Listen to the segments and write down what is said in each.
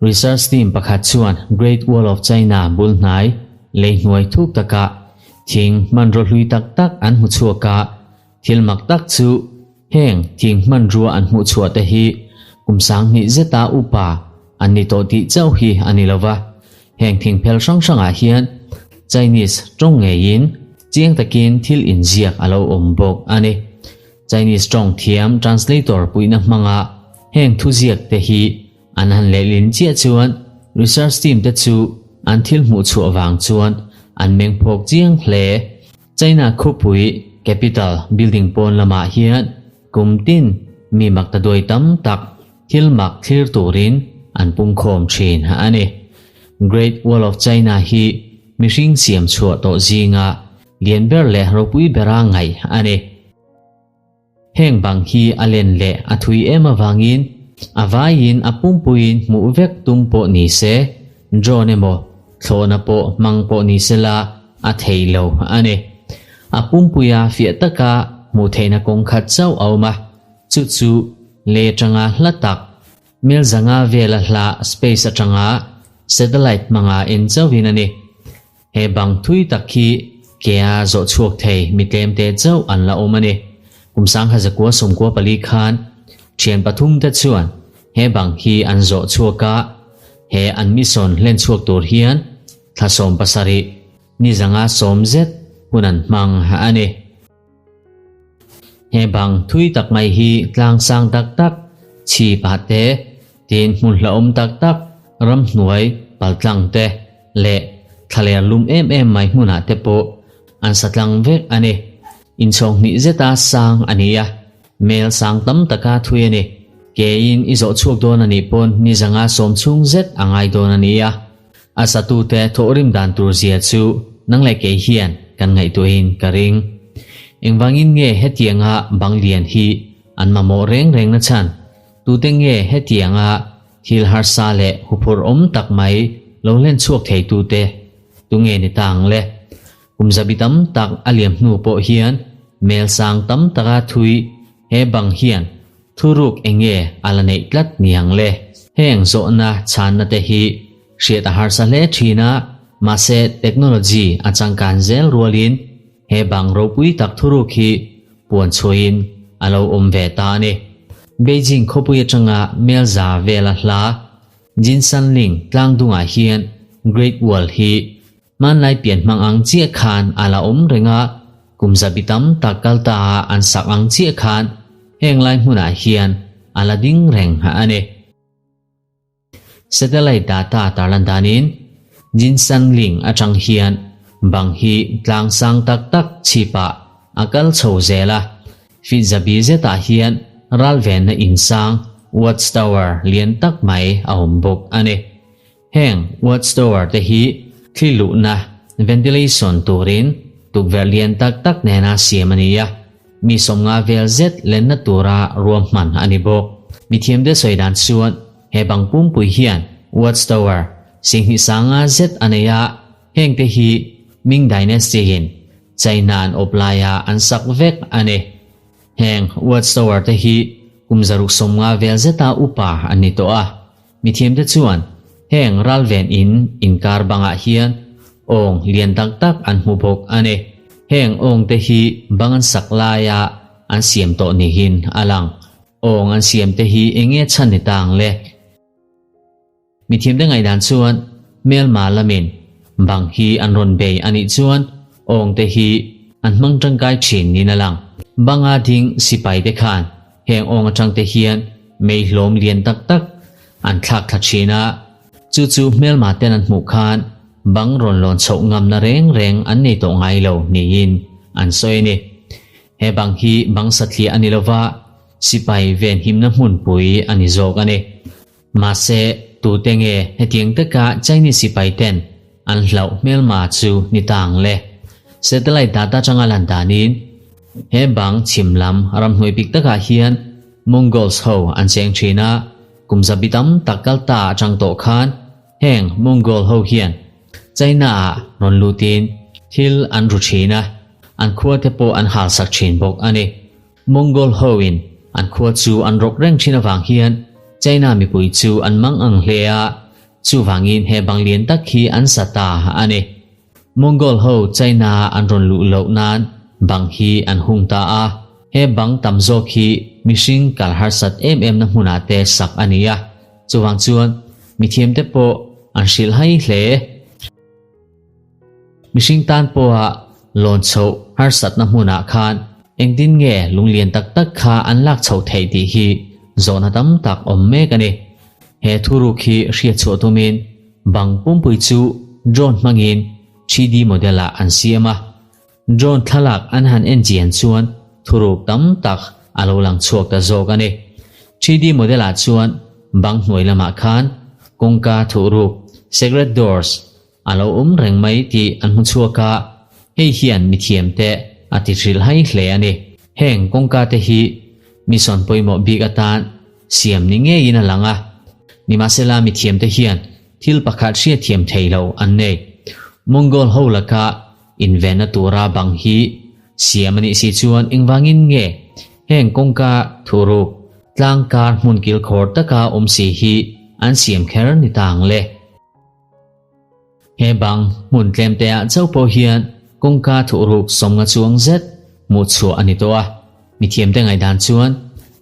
Research team pakhat chuan Great Wall of China bul hnai lei hnuai thuk takah thing hmanraw hlui tak tak an hmu chhuak a, thil mak tak chu heng thing hmanrua an hmuh chhuah te hi kum sanghnih zeta upa an ni tawh tih chauh hi a ni lo va, heng thing phel hrang hrangah hian Chinese tawng ngeiin chiang takin thil inziak a lo awm bawk a ni. Chinese tawng thiam translator puihna hmanga heng thuziak te hi an han lehlin chiah chuan research team te chu an thil hmuh chhuah vang chuan an meng phawk chiang hle. China khawpui capital building pawn lamah hian kum tin mi mak ta duai tam tak thil mak thlir turin an pungkhawm thin a ni. Great Wall of China hi mihring siam chhuah tawh zinga lian ber leh ropui bera ngaih a ni. Heng bang hi a len leh a thui em avangin a vaiin a pumpuiin hmuh vek tum pawh ni se, drone emaw thlawhna pawh hmang pawh ni se la a thei lo a ni. A pumpuia fiah taka hmuh theihna kawng khat chauh a awm a, chu chu lei atanga hla tak, mel zanga vela hla space atanga satellite hmanga en chauhin a ni. He bang thui tak hi kea zawh chhuak thei mi tlem te chauh an la awm a ni. Kum sangha zakua sawmkua pali khan thian pathum te chuan he bang hi an zawh chhuak a, he an mission hlen chhuak tur hian thla 17 ni zanga sawm zet hun an hmang a ni. He bang thui tak mai hi tlang sang tak tak, chhip ah te, tin hmun hlauhawm tak tak, ramhnuai paltlang te leh thlaler lum em em mai hmunah te pawh an sa tlang vek a ni. Inchhawng hnih zeta sang a ni a, mel sang tam taka thui a ni. Keiin i zawh chhuak dawn a nih pawn ni zanga sawm chhung zet a ngai dawn a ni a. A satute thawhrim dan tur zia chu nang leh kei hian kan ngaihtuahin ka ring. Engvangin nge hetianga bang lian hi an mamawh reng reng na chhan? Tute nge hetianga thil harsa leh huphurh awm tak mai lo hlen chhuak theitute tunge ni ta ang le? Kum zabi tam tak a liam hnu pawh hian mel sang tam taka thui he bang hian thuruk enge a la neih tlat ni ang le? Heng zawhna chhanna te hi hriat a harsa hle thin a, mahse technology a changkan zel rualin he bang ropui tak thuruk hi puan chhuahin a lo awm ve ta a ni. Beijing khawpui atanga mel za vela hla Jinsanling tlangdungah hian Great Wall hi Hmanlai pian hmang ang chiah khan a la awm reng a, kum zabi tam tak kal ta a an sak ang chiah khan heng lai hmunah hian a la ding reng a ni. Satellite data tarlan danin Jinsanling atang hian bang hi tlang sang tak tak chhipah a kal chho zel a, feet zabi zetah hian ralvenna insang watchtower lian tak mai a awm bawk a ni. Heng watchtower te hi thli luhna, ventilation, turin tukverh lian tak tak nena siam a ni a, mi sawmnga vel zet lenna tura ruahman a ni bawk. Mithiamte sawi dan chuan he bang pumpui hian watchtower singhnih sanga zet a nei a, hengte hi Ming Dynasty in China an awp laia an sak vek a ni. Heng watchtower te hi kum 150 vel zeta upa an ni tawh a. Mithiamte chuan heng ralven in inkar bangah hian awng lian tak tak an hmu bawk a ni. Heng awngte hi bang an sak laia an siam tawh nihin a lang. Awng an siamte hi eng nge chhan ni ta ang le? Mithiamte ngaihdan chuan hmelma lamin bang hi an rawn bei a nih chuan awngte hi an hmang tangkai thin niin a lang. Banga ding sipaite khan Heng awng atangte hian mei hlawm lian tak tak an thlak thla thin a, chu chu hmelma ten an hmuh khan bang rawn lawn chhoh ngamna reng reng an nei tawh ngai lo niin an sawi a ni. He bang hi bang satliah a ni lova, sipai venhimna hmunpui a ni zawk a ni. Mahse, tute nge hetiang taka Chinese sipai ten an hlauh hmelma chu ni ta ang le? Satellite data atanga lan danin he bang chhim lam ramhnuai bik takah hian Mongols ho an cheng thin a, kum zabi tam tak kal ta atang tawh khan heng Mongol ho hian China ah rawn lutin thil an ru thin a, an khua te pawh an halsak thin bawk a ni. Mongol ho in an khua chu an rawk reng thin avang hian China mipui chu an mang ang hle a, chuvangin he bang lian tak hi an sa ta a ni. Mongol ho China an rawn luh loh nan bang hi an hung ta a, he bang tam zawk hi mihring kal harsat em em na hmunah te sak a ni a, chuvang chuan mithiamte pawh an hrilh hai hle. Mihring tan pawha lawn chhoh harsatna hmunah khan engtin nge lunglian tak tak kha an lak chhoh theih tih hi zawhna tam tak awm mek a ni. He thuruk hi hriatchhuah tumin bang pumpui chu drone hmangin 3D model ah an siam a. Drone thlalak an han en chian chuan thuruk tam tak a lo lang chhuak ta zawk a ni. 3D model ah chuan bang hnuai lamah khan kawngka thuhruk, secret doors, A lo awm reng mai tih an hmu chhuak a, hei hian mithiamte a ti hrilh hai hle a ni. Heng kawngka te hi mission pawimawh bik atan siam ni ngeiin a lang a, nimahsela mithiamte hian thil pakhat hriatthiam thei lo an nei. Mongol ho laka invenna tura bang hi siam a nih si chuan engvangin nge heng kawngka thuruk tlangkar hmun kilkhawr taka awm si hi an siam kher ni ta ang le? He bang hmun tlem te ah chauh pawh hian kawngka thuhruk sawmnga chuang zet hmuh chhuah a ni tawh a. Mithiam te ngaihdan chuan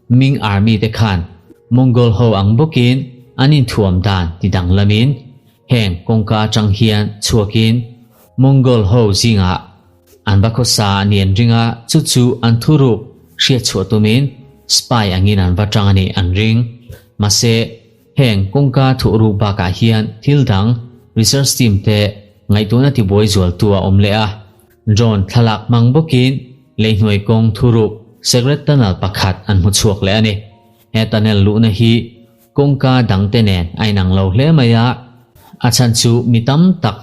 Ming Army te khan Mongol ho ang bawkin an inthuam dan ti danglamin heng kawngka atang hian chhuakin Mongol ho zingah an va khawsa a ni an ring a, chu chu an thuruk hriatchhuah tumin spy angin an va tang a nih an ring. Mahse. Heng kawngka thuhruk bakah hian thil dang research team te ngaihtuahna tibuai zualtu a awm leh a. Drone thlalak hmang bawkin leihnuai kawng thuruk secret tunnel pakhat an hmu chhuak leh a ni. He tunnel luhna hi kawngka dangte nen a inang lo hle mai a, a chhan chu mi tam tak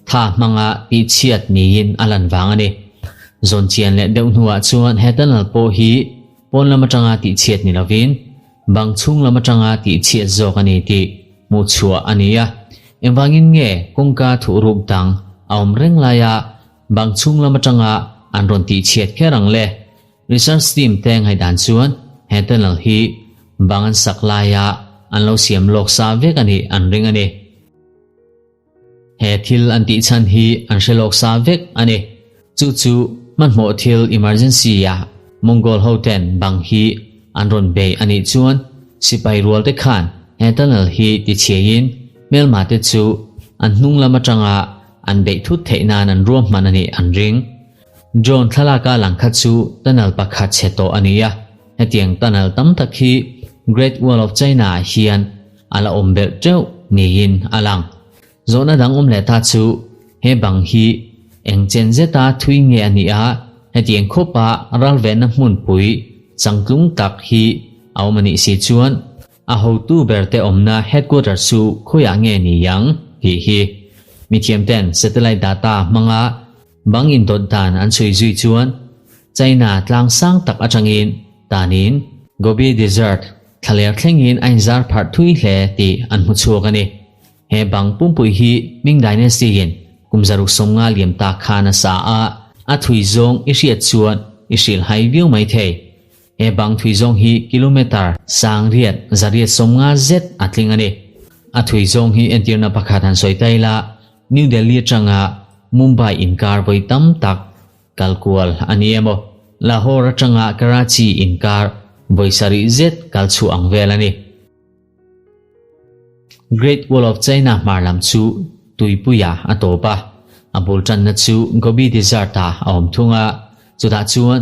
tha hmanga tihchhiat niin a lan vang a ni. Zawn chian leh deuh hnuah chuan he tunnel pawh hi pawn lam atanga tihchhiat ni lovin Bang chhung lam atanga tihchhiat zawk a ni tih hmuh chhuah a ni a. Engvangin nge kawngka thuhruk dang a awm reng laia bang chhung lam atanga an rawn tihchhiat kher ang le? Research team te ngaihdan chuan he tunnel hi bang an sak laia an lo siam lawk sa vek a nih an ring a ni. He thil an tih chhan hi an hre lawk sa vek a ni. Chu chu hmanhmawh thil emergency ah Mongol ho ten bang hi an rawn bei a nih chuan sipai rual te khan he tunnel hi ti chhiaiin hmelma te chu an hnung lam atanga an beih thut theih nan an ruahman a nih an ring. Drone thlalaka lang kha chu tunnel pakhat chhe tawh a ni a, hetiang tunnel tam tak hi Great Wall of China ah hian A la awm belh teuh niin a lang. Zawhna dang awm leh ta chu he bang hi eng chen zeta thui nge a nih a, hetiang khawpa ralvenna hmunpui changtlung tak hi a awm a nih si chuan a hotu berte awmna headquarter chu khawiah nge ni ang tih hi mithiamten satellite data hmanga bang indawt dan an chhui zui chuan China tlang sang tak atangin tanin Gobi Desert Thlaler thlengin a inzar pharh thui hle tih an hmu chhuak a ni. He bang pumpui hi Ming Dynasty-in kum 150 liam tak khan a sa a, a thui zawng i hriat chuan i hrilh hai viau mai thei. He bang thui zawng hi kilometre 1000 850 zet a tling a ni. A thui zawng hi entirna pakhat han sawi ta ila, New Delhi atanga Mumbai inkar vawi tam tak Kal kual a ni emaw, Lahore atanga Karachi inkar vawi sarih zet kal chhuah ang vel a ni. Great Wall of China hmar lam chu tuipuia a tawp a, a bul tanna chu Gobi Desert-ah a awm thung a, chutah chuan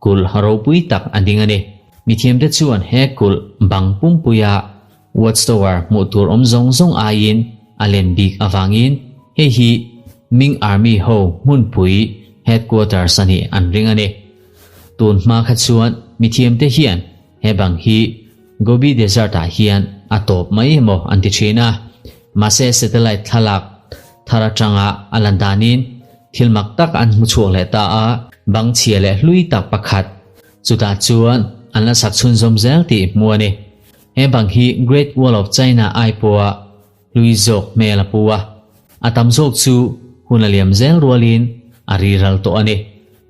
kulh ropui tak a ding a ni. Mithiamte chuan he kulh bang pumpuia Watchtower hmuh tur awm zawng zawng aiin a len bik avangin hei hi Ming Army ho hmunpui headquarters a nih an ring a ni. Tun hma kha chuan mithiamte hian he bang hi Gobi Desert ah hian a tawp mai emaw an ti thin a, mahse satellite thlalak thar atanga a lan danin thil mak tak an hmu chhuak leh ta a, bang chhia leh hlui tak pakhat chutah chuan an la sak chhunzawm zel tih hmu a ni. He bang hi Great Wall of China ai pawha hlui zawk hmel a pu a, a tam zawk chu hun a liam zel rualin a ri ral tawh a ni.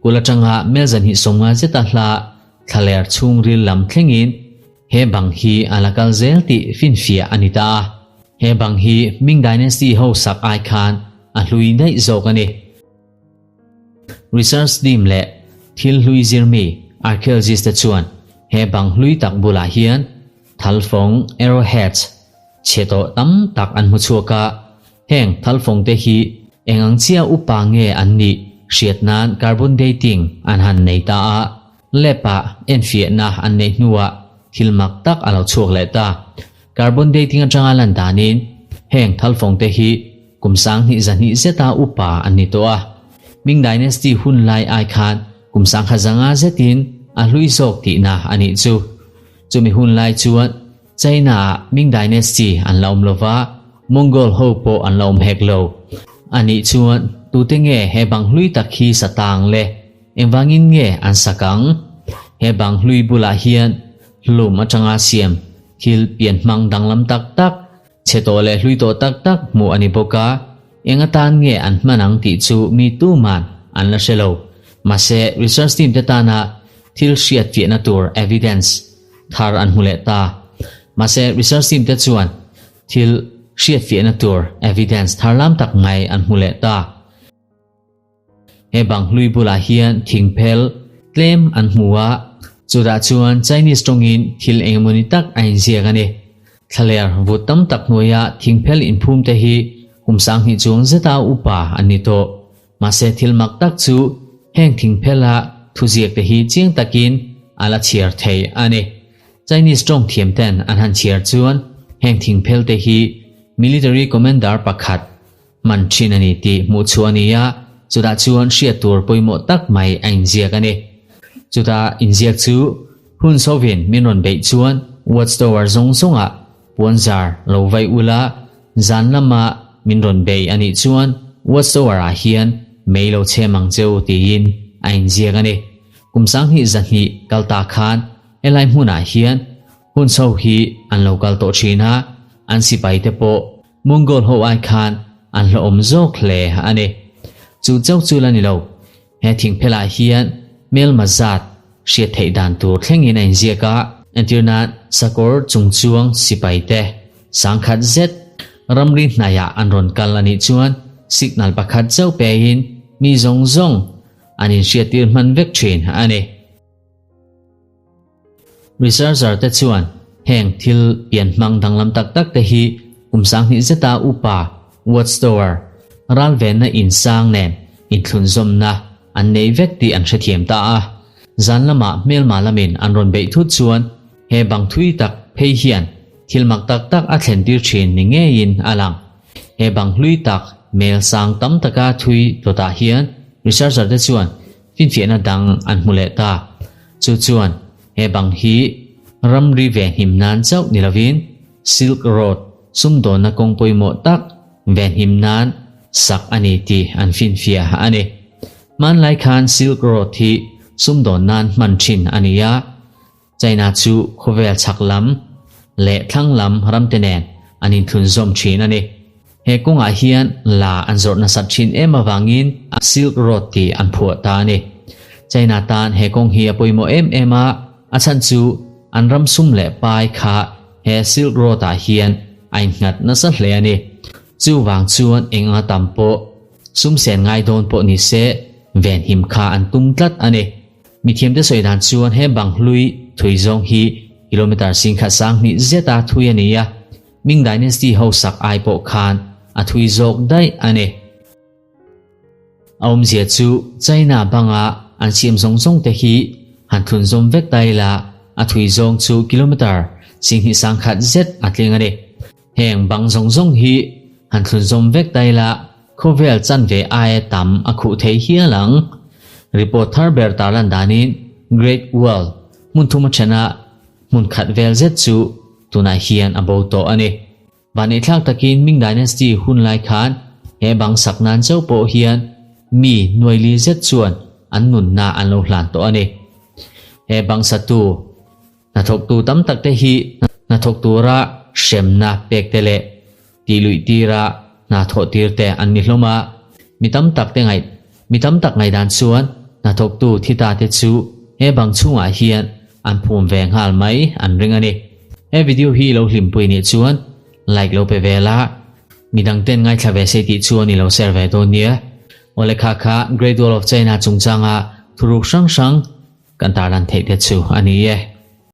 Kul atanga mel 250 zeta hla thlaler chhungril lam thlengin. he bang hi a la kal zel tih finfiah a ni ta a. He bang hi Ming Dynasty ho sak ai khan a hlui daih zawk a ni. Research team leh thil hlui zirmi archaeologist te chuan he bang hlui tak bulah hian thalfawng, arrowheads, chhe tawh tam tak an hmu chhuak a. Heng thalfawng te hi eng ang chiah upa nge an nih hriat nan carbon dating an han nei ta a. Lab-ah enfiahna an neih hnuah thil mak tak a lo chhuak leh ta. Carbon dating atanga lan danin heng thalfawng te hi kum 2000 zeta upa an ni tawh a. Ming Dynasty hun lai ai khan kum 1500 zetin a hlui zawk tihna a nih chu. Chumi hun lai chuan China-ah Ming Dynasty an la awm lo va, Mongol ho pawh an la awm hek lo. A nih chuan tute nge he bang hlui tak hi sa tang le? Engvangin nge an sak ang? He bang hlui bulah hian hlum atanga siam thil pian hmang danglam tak tak, chhe tawh leh hlui tawh tak tak hmuh a ni bawk a, eng atan nge an hman ang tih chu mi tuman an la hre lo. Mahse, research team te tana thil hriat fiahna tur evidence thar an hmu leh ta. Mahse, research team te chuan thil hriat fiahna tur evidence thar lam tak mai an hmu leh ta. He bang hlui bulah hian thingphel tlem an hmu a, chutah chuan Chinese tawngin thil engemawni tak a inziak a ni. Thlaler vut tam tak hnuaia thingphel inphum te hi kum 2000 chuang zeta upa an ni tawh. Mahse thil mak tak chu heng thingphela thuziak te hi chiang takin a la chhiar thei a ni. Chinese tawng thiam ten an han chhiar chuan heng thingphel te hi military commander pakhat hman thin a ni tih hmuh chhuah a ni a, chutah chuan hriat tur pawimawh tak mai a inziak a ni. Chuta inziak chu hun sovin min rawn beih chuan Watchtower zawng zawngah puanzar lo vaih ula, zan lama min rawn bei a nih chuan Watchtower ah hian mei lo chhem ang che u tiin a inziak a ni. Kum 2200 kal ta khan helai hmunah hian hun chho hi an lo kal tawh thin a, an sipai te pawh Mongol ho ai khan an hlawhawm zawk hle a ni. Chu chauh chu la ni lo, he thingphelah hian hmelma zat hriat theih dan tur thlengin a inziak a. Entirnan, sakawr chungchuang sipai te 10,000 zet ramri hnaiah an rawn kal a nih chuan signal pakhat chauh pein mi zawng zawng an inhriattir hman vek thin a ni. Researcher te chuan heng thil pian hmang danglam tak tak te hi kum 2000 zeta upa Watchtower ralvenna insang nen inthlunzawmna an nei vek tih an hrethiam ta a. Zan lamah hmelma lamin an rawn beih thut chuan he bang thui tak phei hian thil mak tak tak a thlen tir thin ni ngeiin a lang. He bang hlui tak mel sang tam taka thui dawtah hian researcher te chuan Finfiahna dang an hmu leh ta. Chu chuan he bang hi ramri venhim nan chauh ni lovin Silk Road sumdawnna kawng pawimawh tak venhim nan sak a ni tih an finfiah a ni. Hmanlai khan Silk Road hi sumdawn nan hman thin a ni a. China chu khawvel chhak lam leh thlang lam ramte nen an inthlunzawm thin a ni. He kawngah hian la an zawrh nasat thin em avangin Silk Road tih an phuah ta a ni. China tan he kawng hi a pawimawh em em a, a chhan chu an ram sum leh pai kha he Silk Road ah hian a innghat nasa hle a ni. Chuvang chuan eng anga tam pawh sum sen ngai dawn pawh ni se venhim kha an tum tlat a ni. Mithiamte sawi dan chuan he bang hlui thui zawng hi kilometre 10,200 zeta thui a ni a, Ming Dynasty ho sak ai pawh khan a thui zawk daih a ni. A awmzia chu China banga an siam zawng zawng te hi han thlun zawm vek ta ila a thui zawng chu kilometre 21,000 zet a tling a ni. Heng bang zawng zawng hi han thlun zawm vek ta ila khawvel chanve aia tam a khuh thei hial ang. Report thar ber tarlan danin Great Wall hmun thum a thena hmun khat vel zet chu tunah hian a bo tawh a ni. Vaneihthlak takin Ming Dynasty hun lai khan he bang sak nan chauh pawh hian mi nuaili zet chuan an nunna an lo hlan tawh a ni. He bang satu Hnathawktu tam tak te hi hnathawk tura hremna pek te leh tih luih tira hna thawh tir te an ni hlawm a. Mi tam tak te ngaih mi tam tak ngaihdan chuan hnathawktu thi ta te chu he bang chhungah hian an phum ve nghal mai an ring a ni. He video hi i lo hlimpui nih chuan like lo pe ve la, midang ten ngaithla ve se tih chuan i lo share ve dawn nia. Awle kha kha Great Wall of China chungchanga thuruk hrang hrang kan tarlan theih te chu a ni e.